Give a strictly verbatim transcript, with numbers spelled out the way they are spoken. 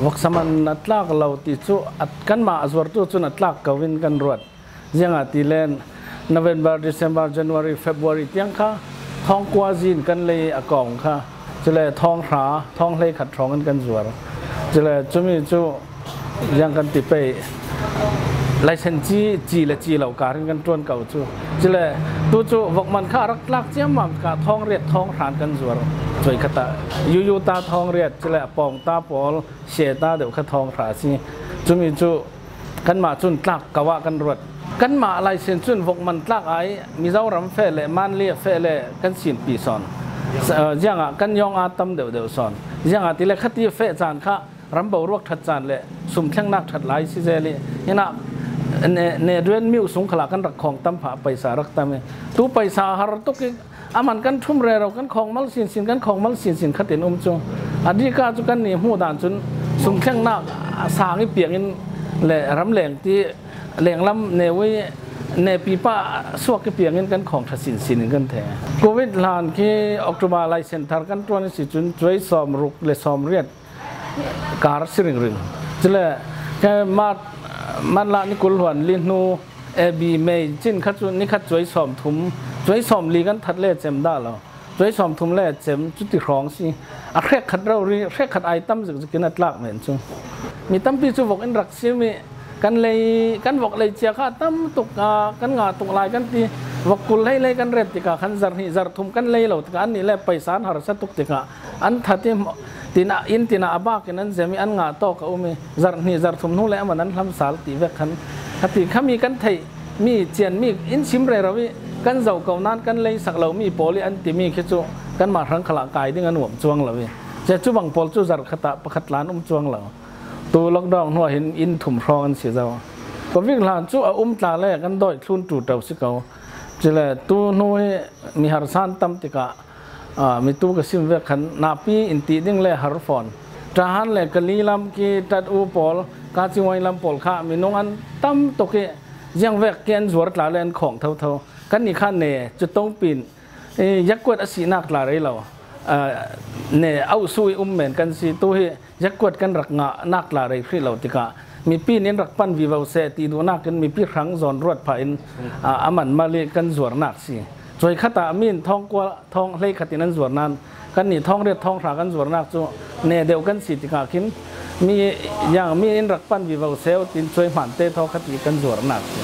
Voksa man a tlak lo ti cu a, kanmah a zuartu cun a tlak ko in kan ruat. Ziangahtile November, December, January, February tiang kha thawng kua zin kan lei a kawng kha, cule thawng hra, thawng hleikhat hrawng in kan zuar. Cule cumi cu ziang kan ti pei, laisen ci, ci le ci lo kar in kan ṭuan ko cu. Cule tu cu vokman kha a rak tlak ciammam tikah thawng riat, thawng hran kan zuar. Cuai khat ah yuyu ta thawng riat, cule a pawng ta pawl, sia ta deuh kha thawng hra a si. Cumi cu kanmah cun tlak ko ah kan ruat. Kanmah laisen cun vokman tlak ai Mizoram feh le Manli feh le kan sinpi sawn. Ziangah kan yawng aa tam deuhdeuh sawn. Ziangahtile khati feh caan kha ram boruak ṭhat caan le sum thlengnak ṭhat lai si zel i, hinah ne, ne duan miu sung khalah kan rak khawng tam phah, paisa rak tam i, tu paisa har tuk i, a man kan ṭhum rero, kan khawng mal sinsin, kan khawng mal sinsin khatin um cu. A dika cu kan ni hmuh dan cun sum thlengnak a sang i piang in le ramleng ti lenglam neu i nepi pah suak i piang in kan khawng ṭha sinsin in kan thei. Covid hlan khi October laisen thar kan ṭuan i si cun cuai sawm ruk le sawm riat kar si ringring. Cule ke mat, matlah ni kul hluan li hnu A B mei cin kha cu ni khat cuai sawm thum, cuai sawm li kan that le cem dah lo. Cuai sawm thum le cem cu ti hrawng si. A hrekkhat rori, hrekkhat ai tam zikzik in a tlak men cu. Mi tampi cu vok in rak sim i kan lei, kan vok lei cia kha tam tuk, ah, kan ngah tuk lai kan ti. Vok kul hleilei kan ret tikah khan zarh hnih zarh thum kan lei lo tikah annih le paisa an harsa tuk tikah an that i, tinah, inn tinah a bak in an zem i an ngah tawk a um i, zarh hnih zarh thum hnu le a man an hlam sal ti vek khan a ti. Khami kan theih mi, cian mi in sim rero i kan zoh ko nan kan lei sak lo mi pawl i an timi khi cu kanmah hrang khalah kai ding a nuam cuang lo i, cia cu bang pawl cu zarh khat ah pakhat tla an um cuang lo. Tu lockdown hnu ah hin inn thum hrawng an si zo. Covid hlan cu a um tla le kan dawih thlun ṭuṭo si ko. Cule tu hnu hi mi harsa an tam tikah, ah, mi tu ka sim vek khan napi in ti ding le har fawn. Ṭahan le Kali lam khi ṭat u pawl, Kacingwai lam pawl kha minung an tam tuk i, ziang vek khi an zuar tla le an khawng thotho. Kannih kha ne cu tongpin, eh, yakkuat a sinak tla rei lo, ah, ne auh su i um men kan si. Tu hi yakkuat kan rak ngahnak tla rei hrih lo tikah mipi nih in rak pan vivo seh ti duhnak in mipi hrang zawn ruat phah in, ah, a man mal i kan zuarnak si. Cuai khat ah mi in thawng kua, thawng hleikhat in an zuar nan kannih thawng riat thawng hra kan zuarnak cu ne deuh kan si tikah khin mi, yang mi in rak pan vivo seh u tin cuai hmante thaw khat i kan zuarnak si.